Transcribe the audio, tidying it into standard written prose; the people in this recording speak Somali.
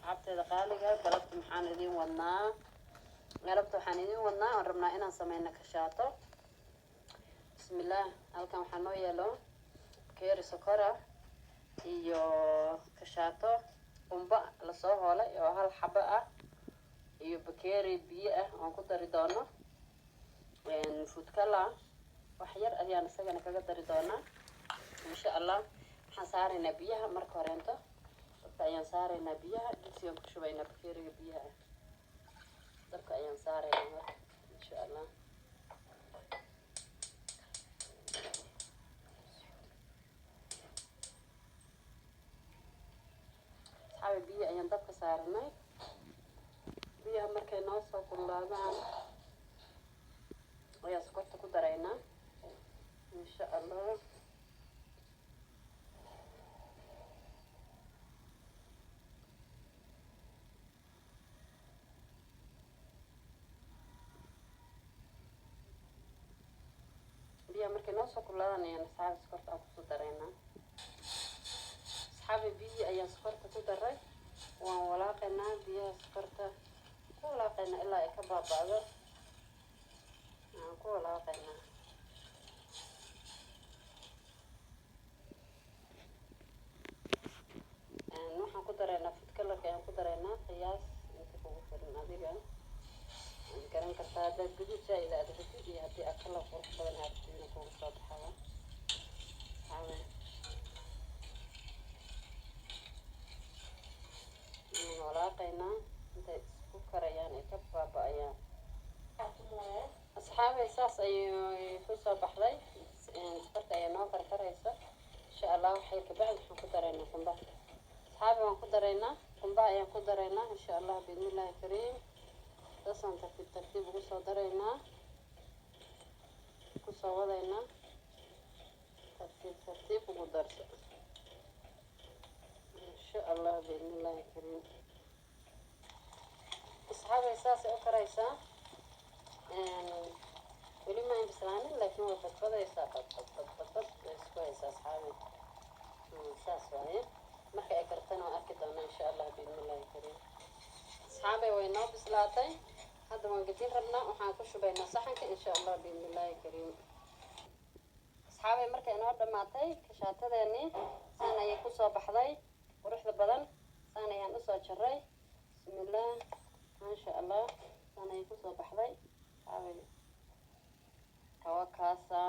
Asxaabteeda qaaliga, galabta maxaan idiin wadnaa? Galabta waxaan idiin wadnaa oon rabnaa inaan sameyno kashaato. Bismillaah, halkan waxaa noo yeelo bakeeri sokora iyo kashaato qumba lasoo hoolay oo hal xabo ah iyo bakeeri biyo ah oon ku dari doono food color. Wax yar ayaan isagana kaga dari doonaa, insha Allah. Waxaan saaraynaa biyaha marka horeento. Dabka ayaan saaraynaa biyaha, digsigaan ku shubaynaa bakeeriga biyaha ah. Dabka ayaan saaraynaa marka, insha Allah. Asxaabi, biyo ayaan dabka saaranay. Biyaha markay noo soo kululaadaan ayaan sokorta ku daraynaa, insha Allah. Biyaha markay noo soo kululaadaan ayaan, asxaabi, sokorta aan kusoo daraynaa. Asxaabi, biyihii ayaan sokorta ku daray. Waan walaaqaynaa, biyaha sokorta ku walaaqaynaa ilaa ay ka baaba'do aan ku walaaqaynaa. Waxaan ku daraynaa food colorka ayaan ku daraynaa, qiyaas inta kugu filan adiga waad garan kartaa. Haddaad guduud zaa-id aad rabtid iyo haddii aad color qurux badan aad rabtid inuu kugu soo baxayo, asxaabi, waan walaaqaynaa intay isku karayaan ay ka baaba'ayaan. Asxaabay, saas ayay kusoo baxday. Sokorta ayaa noo karkaraysa, insha Allah. Waxay kabacdi waxaan ku daraynaa qumbaha. Asxaabi, waan ku daraynaa qumbaha ayaan ku daraynaa, insha Allah, biidnillahi kariim. Saasaan tartiib tartiib ugu soo daraynaa, kusoo wadaynaa, tartiib tartiib ugu darso, insha Allah, biidnillahi kariim. Asxaabay, saasay u karaysaa. Weli ma bislaanin, laakiin way badbadaysaa, bad bad bad bad bad way isku haysaa. Asxaabi, saas waaye. Marka ay kartana waan arki doonaa, insha Allah, biidnillahi kariim. Asxaabay, way noo bislaatay. Hadda waan gedin rabnaa, waxaan ku shubaynaa saxanka, insha Allah, biidnillahi kariim. Asxaabay, markay inoo dhamaatay kashaatadeenii, saan ayay kusoo baxday quruxda badan. Saan ayaan usoo jaray. Bismillaah, maasha Allah, saan ayay kusoo baxday. Asxaabay, tawakaasa.